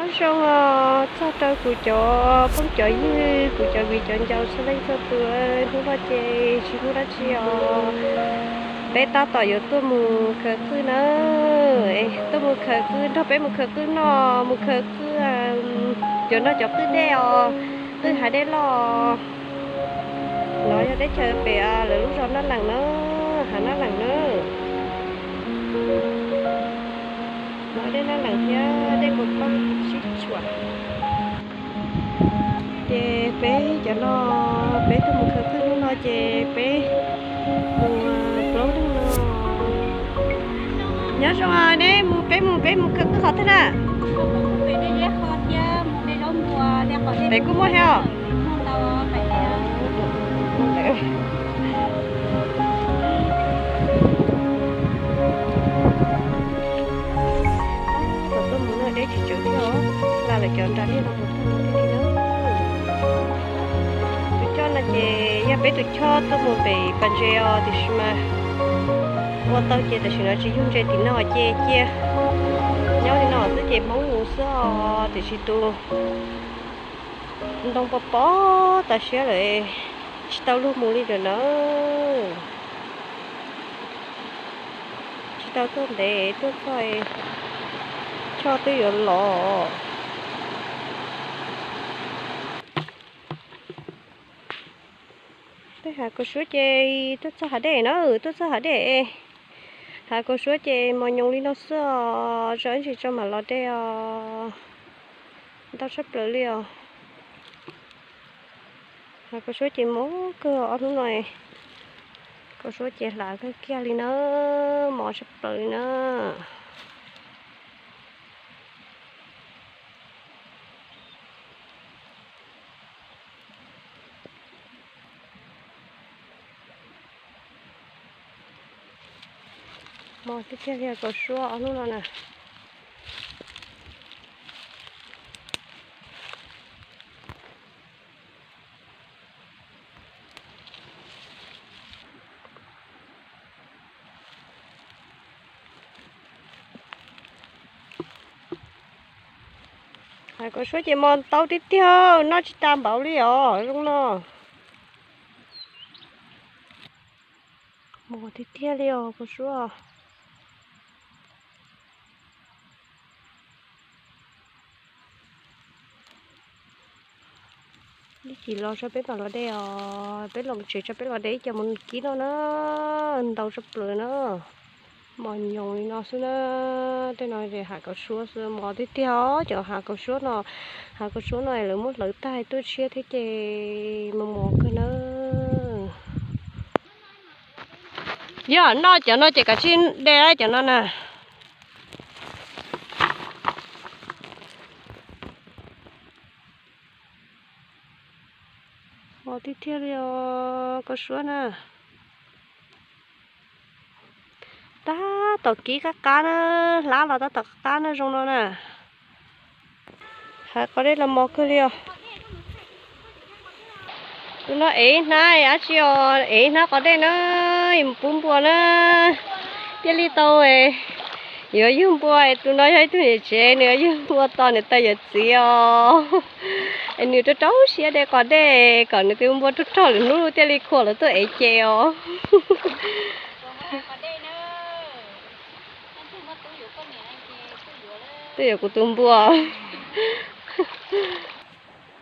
Zoo txog rau kuv cov phooj cov ywg, kuv cov viv cov ncaus txhua leej txhua tus, hnub no ces tsis muaj dab tsi os. Peb tab tom yuav tuaj mus khaws qwj na, tuaj mus khaws qwj, nrog peb mus khaws qwj noj, mus khaws qwj, yuav noj cov qwj dej os, qwj hav dej loj. No yog teb chaws pem lawv lub zos Naj Leem na, hav Naj Leem na. No dej Naj Leem thiab dej Pos Paj sib tshuam. Ces peb cov no, peb tuaj mus khaws qwj hnub no ces peb mus plaub leeg no. Nyob zoo neb, mus peb mus, peb mus khaws qwj qhov twg na? Pem kuj muaj thiab os. Thaum tuaj mus no deb tsis tseem thiab os, hla lawm cov nras liaj no mus tag li na. Tus choj no ces yog peb tus choj tuaj mus pem pas ntses os, tiam sis mas ua tau ces tam sim no tsis yug ntses tim no ces cia nyob li no xwb ces Hmoob mus xwb os, tiam sis tus ntoo pos pos tas siab lawm, tsis tau luag mus li lawm na. Tsis tau tuaj ntev, tuaj txog choj twb yuav los. Tej hav kaus suab ces tuaj txog hav dej na, tuaj txog hav dej. Hav kaus suab ces mos nyoos li no xwb os, tso ib ntsis tso mam los dej os. Ntau tshaj plaws li os. Hav kaus suab ces mos kawg ob hnub no. Kaus suab ces hlav kawg kiag li na, mos tshaj plaws li na. Mos tiag tiag li kaus suab ob hnub no na. Hav kaus suab ces mos ntau tiag tiag, noj tsis tas npaum li os zoo no. Mos tiag tiag li os kaus suab. Ib chim los tso peb mam los dej os, peb los tsev tso peb los dej ib co mus kib noj na, ntau tshaj plaws na. Mos nyoos li no xwb na, tej no ces hav kaus suab xwb, mos tiag tiag os, cov hav kaus suab no, hav kaus suab no lawv muab hlawv tag tuaj tshiab thiab ces mos mos kawg na. Yog noj cov no ces kav tsij de cov no na. Mos tiag tiag li os kaus suab na. Tab tom kib qab qab na, hlab los tab tom qab qab na zoo no na. Hav qos dej los mos kawg li os. Tus no ev hnab dab tsi os, ev hnab qos dej na, mus pub npua na. Thiaj li tau yuav yug npua, tus no yog ib tug niam tsev, nws yuav yug npua tos nws tais yawm txiv os. Es nws rau rau siab de qos dej kom nws tus npua raug raug lwm hnub thiaj li khuam lawv tuaj ev ces os. Twb yuav kuv tus npua.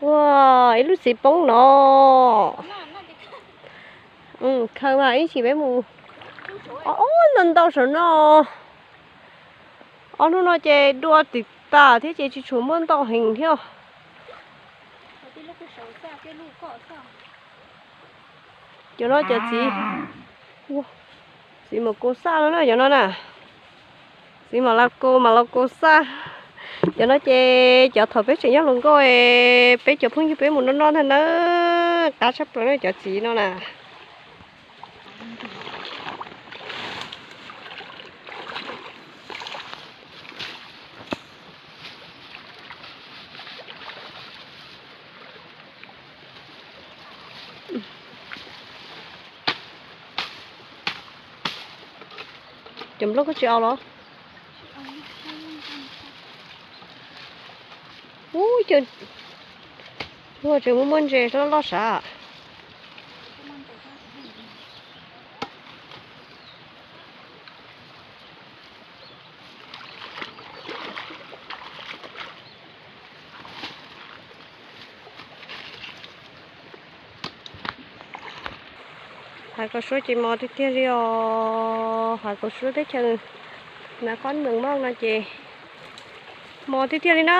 Ua, ib lub txiv poob no. Khaws mas ib chim peb mus. Ob, ntau ntau saum no. Ob hnub no ces dua tim tas thiab ces tsis tshua muaj ntau heev thiab. Cov no cov txiv, txiv mam kos xaj no na, cov no na. Txiv mam los kos, mam los kos xaj. Cov no ces cov thaum peb tseem nyob hluas nkauj, peb cov phooj ywg peb mus noj noj ntag na. Qab tshaj plaws na cov txiv no na. Cov nplooj koj tsis aus los? Ub, ua tseem muaj muaj ntses loj loj sav. Hav kaus suab ces mos tiag tiag li os. Hav kaus suab teb chaws Naj Qhob Mees Moj no ces mos tiag tiag li na.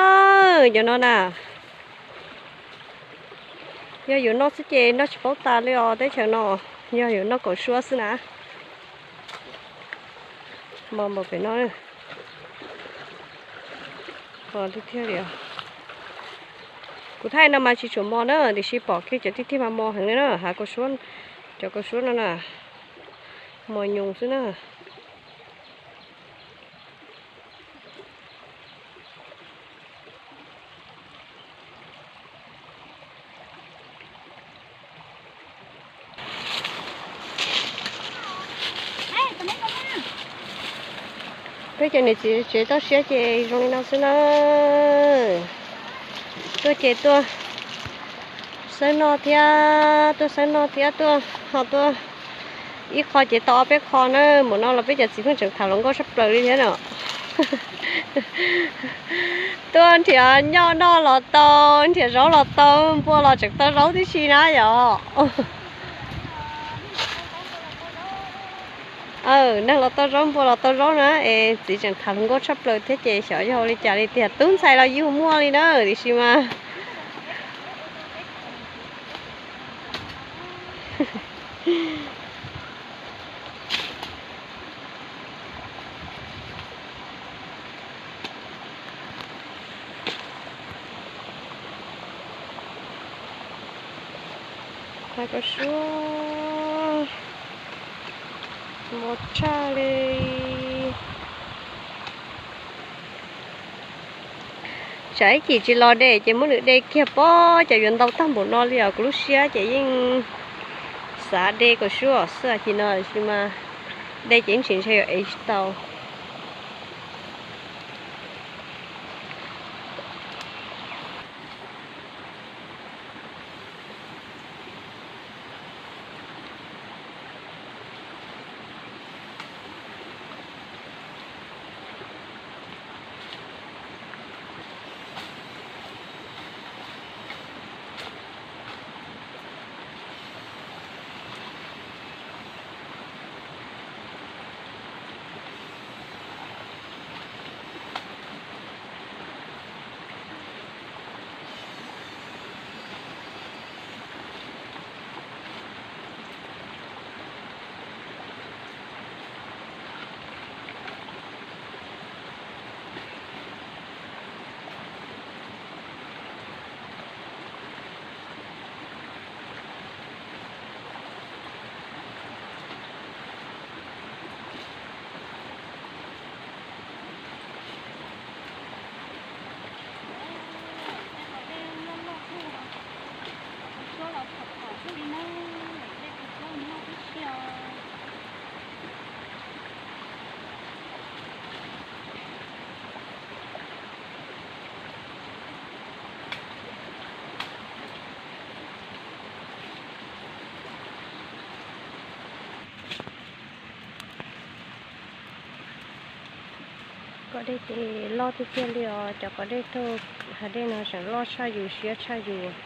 Cov no na, yog yuav noj xwb ces noj tsis paub tas li os teb chaws no. Yog yuav noj kaus suab xwb na. Mos npaum pem no. Mos tiag tiag li os. Kuv thaij no mas tsis tshua mos na, tiam sis pom kiag cov tiag tiag mas mos heev li na. Hav kaus suab, cov kaus suab no na, mos nyoos xwb na. Peb cov niam txiv tsev toj siab ces zoo li no xwb na. Tuaj ces tuaj xeeb noj thiab, tuaj xeeb noj thiab tuaj ho tuaj ib qho ces tau ob peb qho na. Npaum no los peb cov txiv pheej tseem tham hluas nkauj tshaj plaws li thiab no. Tuaj nrhiav nyob noj los tau, nrhiav zaub los tau, npua los tseem tau zaub tib si na yom. Neeg los tau zaub, npua los tau zaub na, es txiv tseem tham hluas nkauj tshaj plaws thiab ces xyov yog ua li cas li tiag, tub ntxhais los yug muaj li na, tiam sis mas Hav kaus suab mos tshaj li. Tsam ib chim tsis los de ces muab nws de kiag pob, cas yuav ntau tag npaum no li os. Kuv lub siab ces yeej xav de kaus suab xwb os, ces no tsis mas de ces ib chim ntshe yuav ev tsis tau. Kom dej ces loj tiag tiag li os, cov kom dej taug hav dej no tseem loj tshaj yus siab tshaj yus.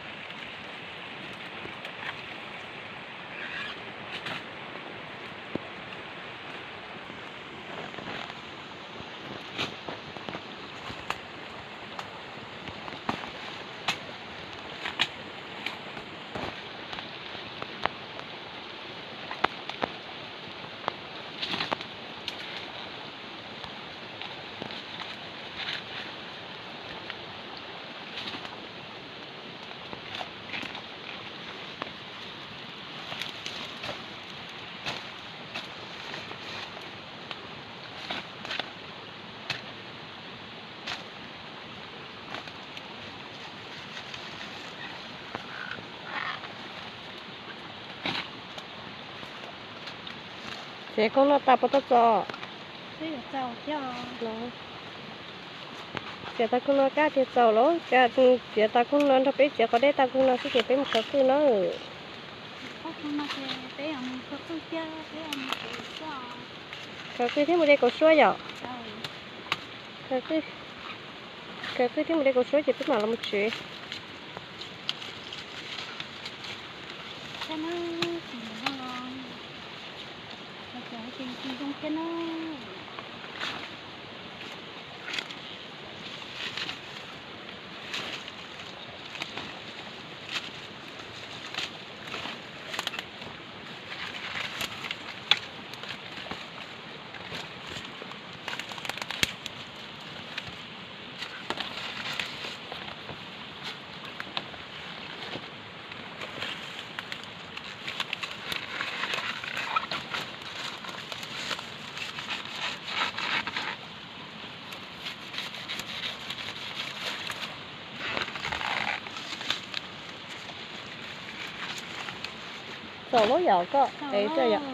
Ces koj noj tas puas tau txo? Txiav tau koog no kab tiag txaus los, txiav tau koog no nrog peb txiav qos dej tau koog no xwb ces peb mus khaws qwj no. Khaws qwj thiab mus de kaus suab yom. Khaws qwj thiab mus de kaus suab ces peb mam los mus tsev. Txaus lub yom koj es yom.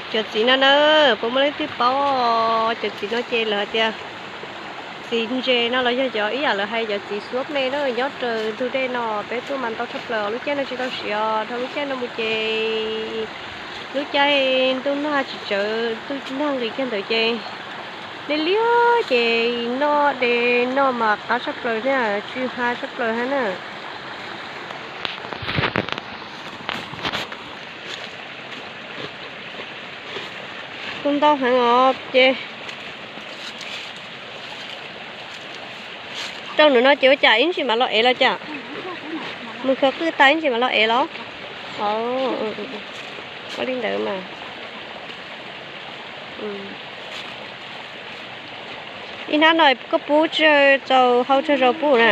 Cov txiv no na, puas muaj leej twg paub? Cov txiv no ces lawv hais tias txiv ntses no los yog cov ib yam lawv hais cov txiv xuab me na, nyob raws ntug dej no peb tuaj mas ntau tshaj plaws. Lub caij no tsis tau siav, dhau lub caij no mus ces lub caij ntuj nag tsis tsawv, ntuj nag nqis kiag ntawd ces liab liab ces noj de noj mas qab tshaj plaws thiab tsw ha tshaj plaws thiab na. Kuj ntau heev os ces. Rau nws no ces ua cas ib ntsis mam los ev los cas? Mus khaws qwj tag ib ntsis mam los ev los? Ua li ntawd mas. Ib hnab no koj pub tsawg tau hau tsawg zaus pub na?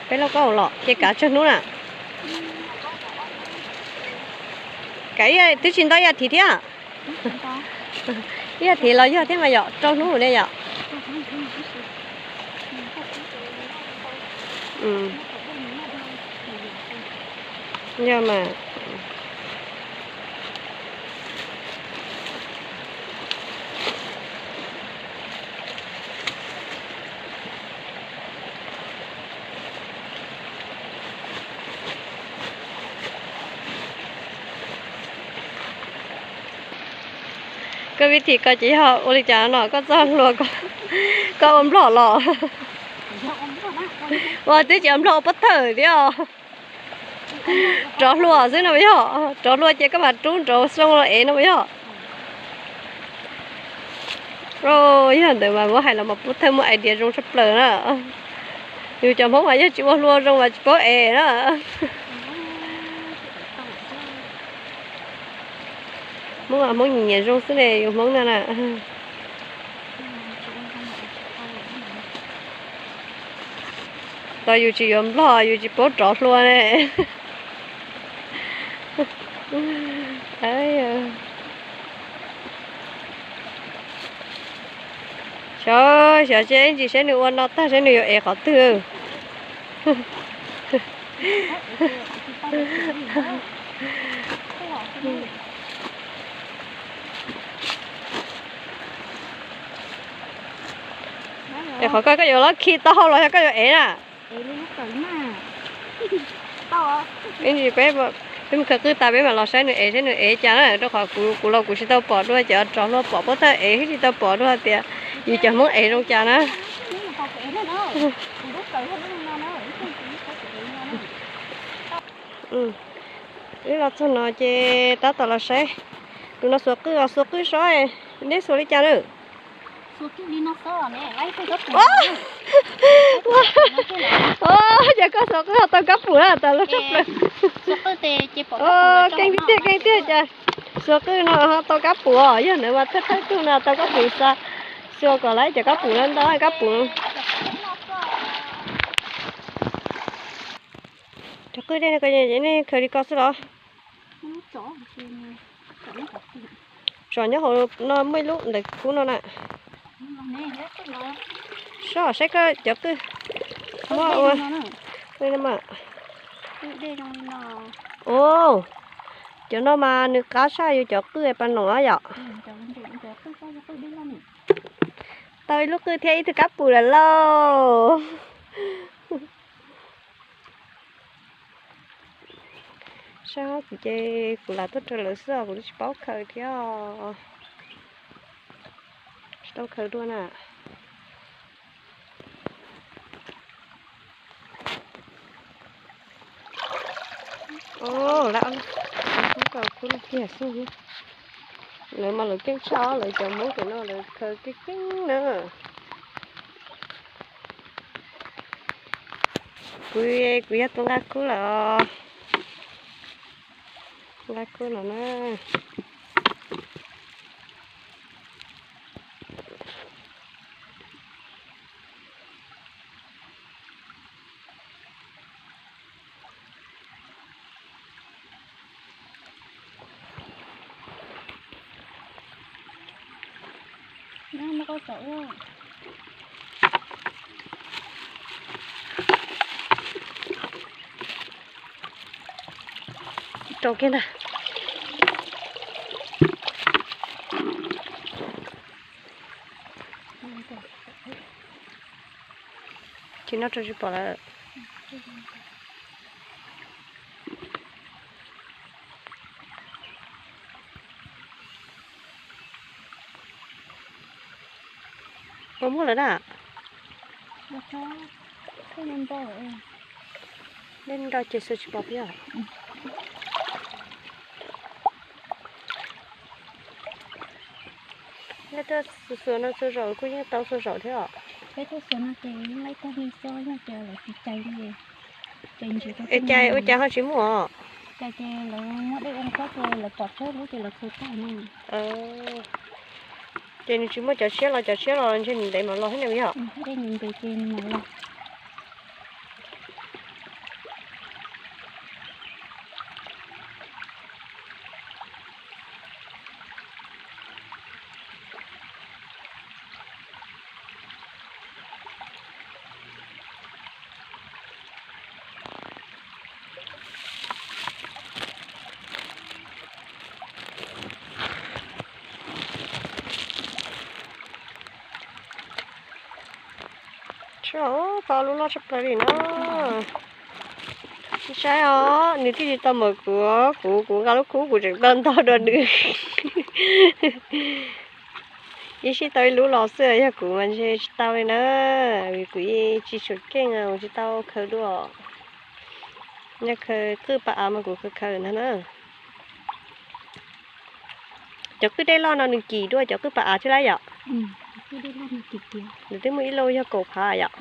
Peb lauj kaub los ces kav tsawg hnub na? Kav twb tsis ntau ib as thiv thiab. Ib as thiv los yog thiab mas yom, rau hnub ne yom. Yog mas. Koj vib thim ko ces yog ua li cas no koj txoj hlua, koj ua nplog los? Ua twb tsis ua nplog ua pob thawj thiab. Rov hlua xwb no yog, rov hlua ces koj mam rub nrov zoo los ev no yog. Yog ntawd mas muab hais los mas pub thawj muaj idea zoo tshaj plaws na. Yus cov Hmoob mas yog tsis ua hlua zoo mas tsis paub ev na. Hmoob, Hmoob nyiam nyiam zoo xwb ne, yus Hmoob no na. Tos yus tsis yuav nplog yus tsis paub rov hlua ne. Xyov, xyov seb ib ntsis saib nws ua no tag saib nws yuav ev qhov twg. Es qhov koj, koj yuav los khi tau hau los yog koj yuav ev na? Ib ntsis peb, peb mus khaws qwj tas peb mam los saib nws ev, saib nws ev cas na, rau qhov kuv, kuv los kuv tsis tau pom dua cov rov hlua pom pob thawj ev, tsis tau pom dua tias yus cov Hmoob ev zoo cas na. Wb los txog no ces tab tom los saib. Tus no xuas qwj os, xuas qwj sob, neb xuas li cas na? Ces koj xuas qwj ho tau kab pum na, tau loj tshaj plaws. Keej tiag, keej tiag cas. Xuas qwj no ho tau kab pum os, yog ntawd mas thawj thawj tug no tau kab pum xa. Xuas kom lawv cov kab pum no ntau kab pum. Cov qwj dej no ko nej khaws li ko xwb los? Tsom nyob hauv no muaj ib lub ntawm kub no na. Soj saib koj cov qwj muab ua. Cov no mas nws qab tshaj yus cov qwj pas noom yom. Tau ib lub qwj thiab ib tug kab pus lawm lauj. Sab kuv ces kuv lam tuaj raws lawv xwb os, kuv tsis paub khaws thiab. Tsis tau khaws dua na. Lawv, kub kiag xwb. Lawv mas lawv keej tshaj, lawv cov Hmoob tam no lawv khaws keej keej na. Kuv, kuv yog tus nqa kub lawm os. Nqa kub no na. Rau kiag ntag. Tsis noj rau tsis pom lawm. Puas muaj lawm na? Dej nrau ces xwb tsis pom thiab. Nej tuaj xuas xuas no txhua zaus kuj yeej tau txhua zaus thiab os. Peb tuaj xuas no ces yeej laib tag li xwb, yog tias lawv tsis cais li, cais ntsis rau. Es cais ua cas ho tsis muaj? Cais ces lawv muab dej ua qab ces lawv pom txhua lub ces lawv khaws tag no. Ces nws tsis muaj cov siab los, cov siab los ntshe nws ntev mam los thiab ne yog? Dej ntev ntev ces nws mam los. Tsis, pom lub loj tshaj plaws li no. Saib os, nws twb tsis tau mas kuv, kuv, kuv nqa lub kub kuv tseem tau ntog dua nws. Ib sij tau ib lub los xwb, yog kuv mas ntshe tsis tau li na. Vim kuv tsis tshua keej, kuv tsis tau khaws dua. Yog khaws qwj pas av mas kuv khaws khaws ntag na. Cov qwj dej loj no nws kim dua cov qwj pas av thiab lawm yom? Nws twb muaj ib lub yog kaum phav yom?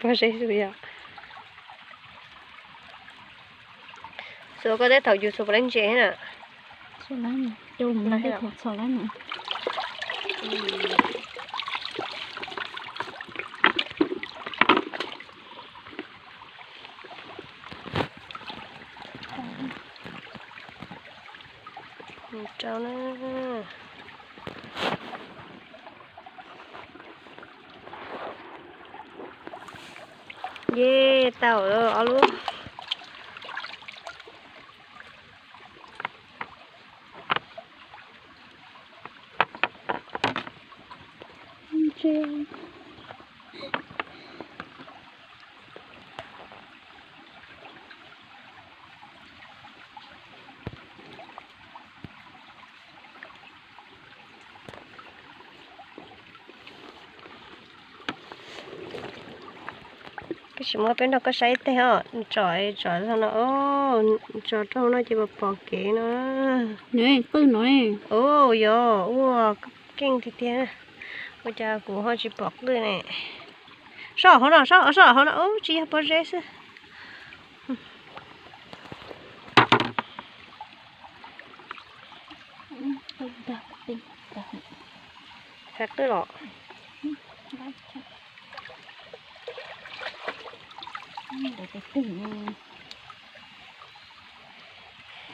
Pob zeb xwb yog. Xuas koj teb thaum yus xuas puas laib ntses na. Rau na. Ye, tau ob lub. Koj sim muab peb nrog koj saib ib teg os, tsom tsom no, tsom rau no ces pom pom kev no. Qwj no, yog ua keej tiag tiag, ua cas kuv ho tsis pom qwj ne. Sob hauv no, sob, sob hauv no, ub, tsis yog pob zeb xwb. Hais qwj los.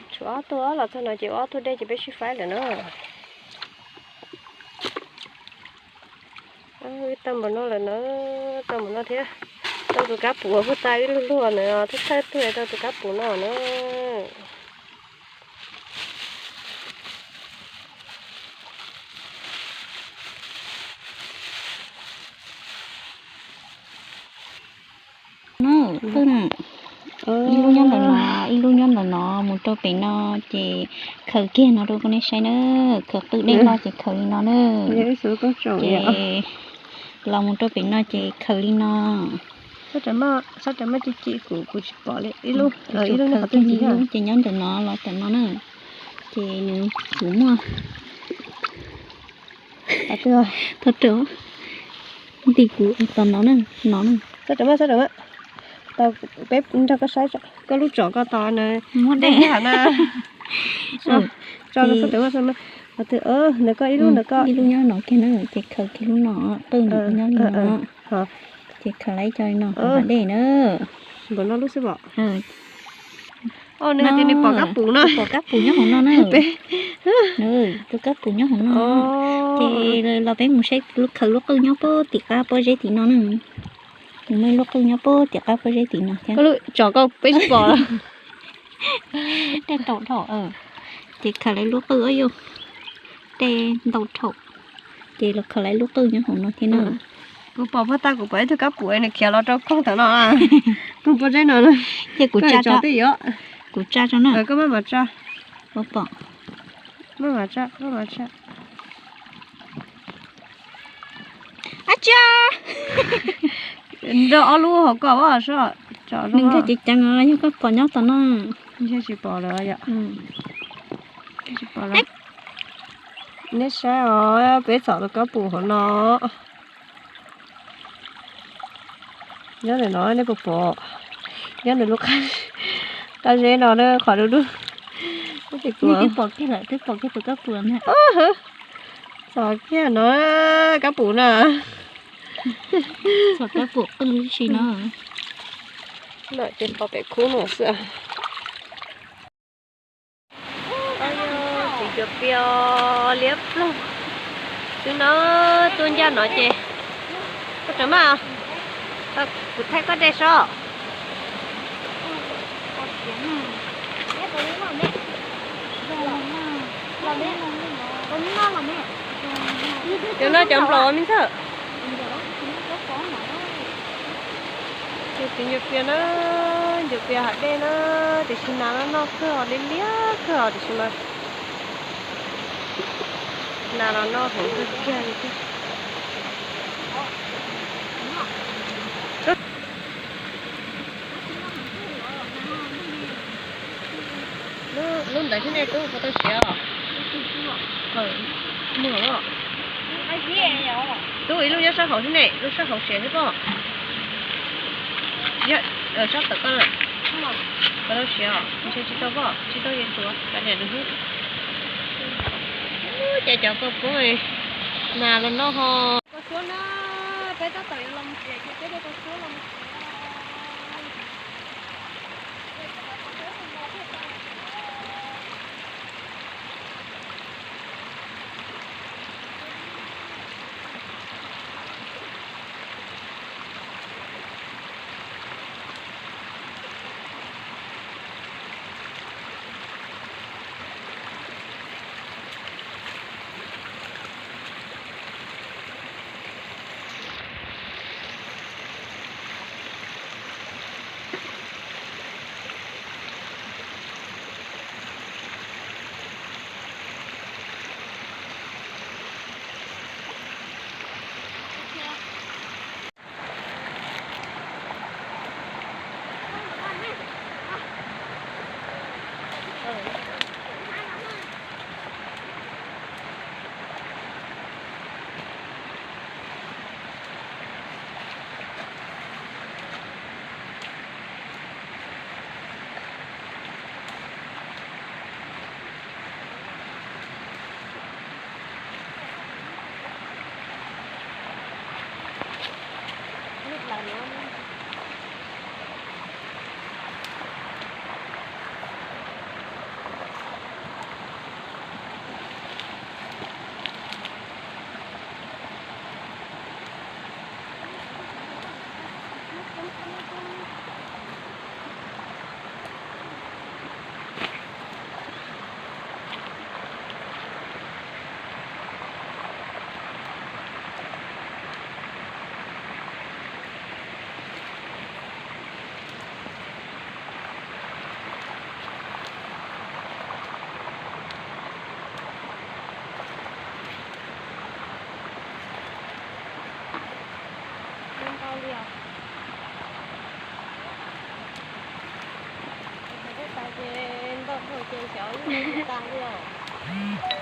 Tshuav ob tug los txog no ces ua ob tug dej ces peb sib faib lawm na. Tau npaum no lawm na, tau npaum no thiab. Tau tus kab pum uas puag ta ib lub luag na, thawj thawj tug tau tus kab pum no na. No, qwj na. Ib lub nyob ntawm no, ib lub nyob ntawm no, mus rau pem no ces khaws kiag no rau koj nej saib na. Khaws qwj dej loj ces khaws li no na. Ces los mus rau pem no ces khaws li no. Ib lub, ib lub ces nyob ntawm no los ntawm no na. Ces nws kuv muaj Thov rau nti kuv tos no na, no na. Tau, peb nrog koj saib koj lub tsom koj tos na. Muab dej na. Tso, ntawm koj ib lub, ntawm koj ib lub nyob no kiag na, ces khaws kiag lub no, qwj nyob li no. Ces khaws lawm cov li no, dej na. Npaum no lub xwb pom. Nws hais tias nws pom kab pum no, pom kab pum nyob hauv no na. Tus kab pum nyob hauv no. Ces los peb mus saib khaws lub qwj nyob puag tim qab pob zeb tim no na. Nws muaj ib lub qwj nyob puag tim qab pob zeb tim no thiab. Tsom koj peb tsis pom. Dej ntau dhau. Ces khaws lawm lub qwj, yog dej ntau dhau. Ces los khaws lawm lub qwj nyob hauv no thiab na. Kuv pom puag ta kuv pom ib tug kab pum nws khiav los rau koog ntawm no. Koog pob zeb no. Ces kuv tsa tso, kuv tsa tso na. Koj maj mam tsa. Kuv pom. Maj mam tsa, maj mam tsa. Ab tsia. Nrog ob lub hauv ko, nws nkag ceev ceev, yog koj pom nyob tom no. Tsis pom lawm. Nej saib os, peb txhom tus kab pum hauv no. Nyob ntawm no nej puas pom? Nyob ntawm lub qab zeb no na, qhov dub dub. Twb pom kiag lawm, twb pom kiag tus kab pum na. Txhom kiag no, kab pum na. Txhom kab pum qwj si no. Ces qhov pem khub no xwb. Txiv cuav pias liab ploog. Xwb no tuaj ncaj no ces. Koj rov maj, kuv thaij koj dej sob. Cov no cov nplaum me ntxawg. Txiv ncuav pias na, ncuav pias hav dej na, tiam sis nas no noj kawg os, liab liab kawg os tiam sis mas nas los noj heev kawg kiag li thiab. Lub ntawd thiab nej tub, puas tau siav os? Tub, ib lub nyob sab hauv thiab ne, lub sab hauv siav thiab pob. Sab tawm koj na. Puas tau siav os? Ntshe tsis tau pob, tsis tau, yeej tsuav kav liam nws xwb. Cas cov kua poob nas los noj ho. Kua suab na, peb tab tom yuav los mus txiav ces peb de kua suab los mus txiav. Ces xyov yeej noj tsis tas li os.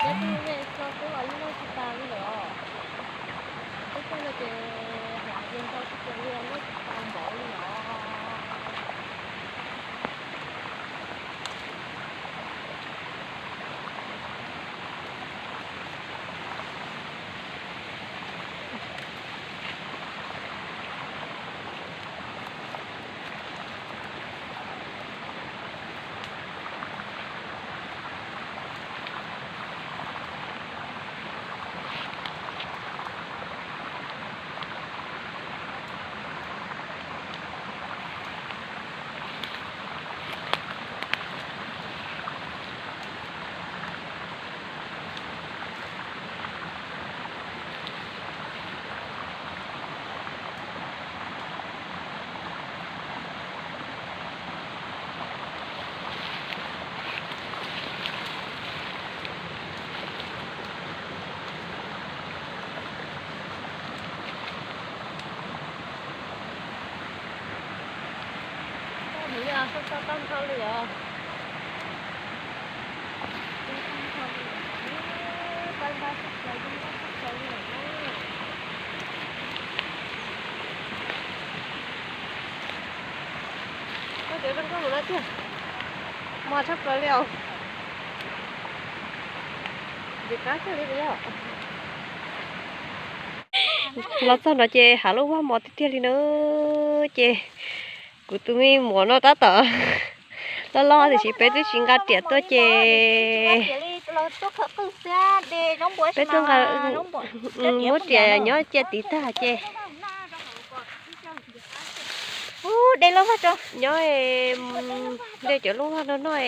Cov twg yeej tso kub los yeej noj tsis tas li lawm os. Peb cog no ces hnav yeej tau tsis tas li, noj tsis tas npaum li os. Tau nrho li os. Koj cov zoo nkauj mus no tiag, mos tshaj plaws li os. Ntxim qab kawg li os. Los txog no ces hav lub vaj mos tiag tiag li na. Ces kuv tus me muam no tab tom loj loj tiam sis peb twb tsis nqa riam tuaj ces peb tuaj nqa, muab riam nyob cia tid tag ces nyob de cov lub vaj no noj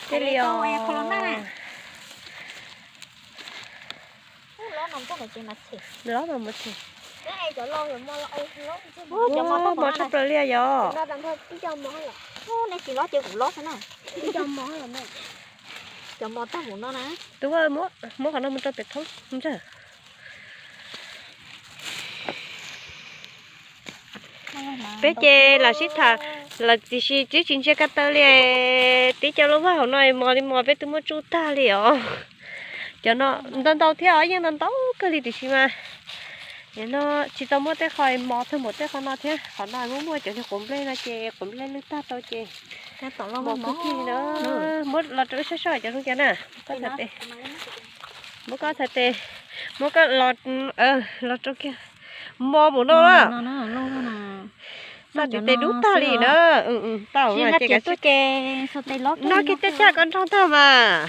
thiaj li os. Los mas mus tsev. Mos tshaj plaws li yog. Tus muab qhov no mus rau pem thoob ntag. Peb ces lam sib tham lawm tiam sis twb tsis ntsia ko taw li. Tib co lub vaj hauv no mos li mos peb twb muab tsuj tag li os. Cov no ntau ntau thiab os, yeej ntau ntau kawg li tiam sis mas no tsis tau muab tej qho mos tag npaum tej qho no thiab. Qhov no muaj muaj cov niag quav nplej no ces quav nplej lwj tag tau ces mos kawg kiag li na. Muab los rau wb saib saib cov zoo cas na. Koj txhais tes, muab koj txhais tes, muab koj los, los rau kiag. Mos npaum no na. Xav tsis tes dub tag li na. Tau ces noj kiag tej caj koj nrog tag mas.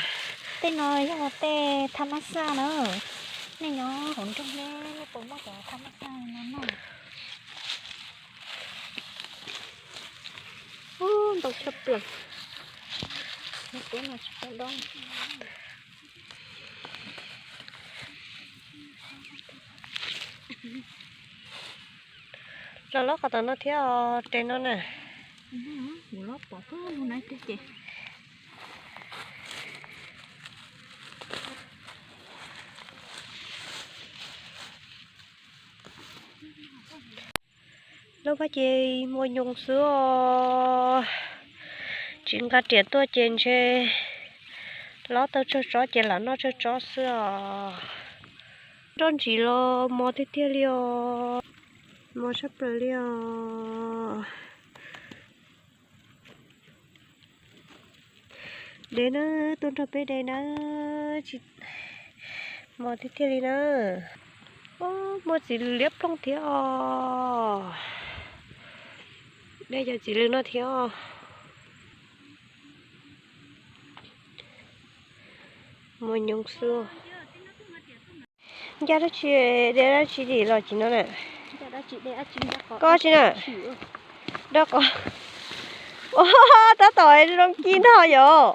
Tej no yog tej thaj mab xaj na. Nej nyob hauv nroog nej puas muaj cov thaj mab xaj no noj? Ntau tshaj plaws. Los lob qhov tom no thiab os, tes no na. Lub vaj ces mos nyoos xwb os. Tsis nqa riam tuaj ces ntshe lob tau tsawg tsob ces lam noj tsawg tsob xwb os. Nroj ntsis los mos tiag tiag li os. Mos tshaj plaws li os. De na, tuaj nrog peb de na. Mos tiag tiag li na. Muaj txiv lws liab ploog thiab os. De cov txiv lws no thiab os. Mos nyoos xwb. Ncaj dab tsi, de dab tsi dim los tsis no na. Koj tsi na. Ua, tab tom zoo kib ntag yom.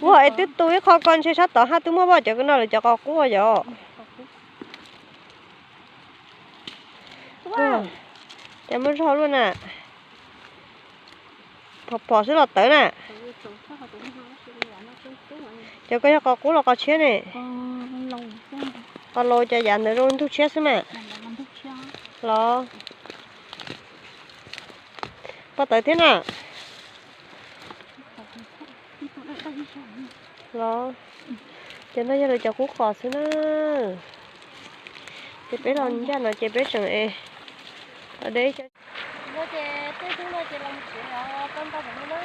Ua es twb tu ib qho ko ntshe sab tod haj twb muaj vaj cov no lawm cov qos qub yom. Ces muab zog luaj na. Phom phom xwb los tawv na. Cov ko yog qos qub los qos tshiab ne? Qos laus cov yav ntawd zoo ntug tshiab xwb mas. Los, poj tawv thiab na. Los, ces no yog lawv cov qub qos xwb na. Ces peb los ncaj no ces peb tseem es deb cov. No ces tej hnub no ces los mus tsev os, tau ntau mus no na.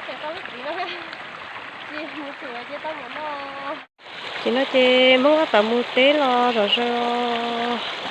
Tseem tau lub txiv no, tsis mus tsev ces tau mus no. Ces no ces Hmoob Vaj Tam mus teb los zom zaws os.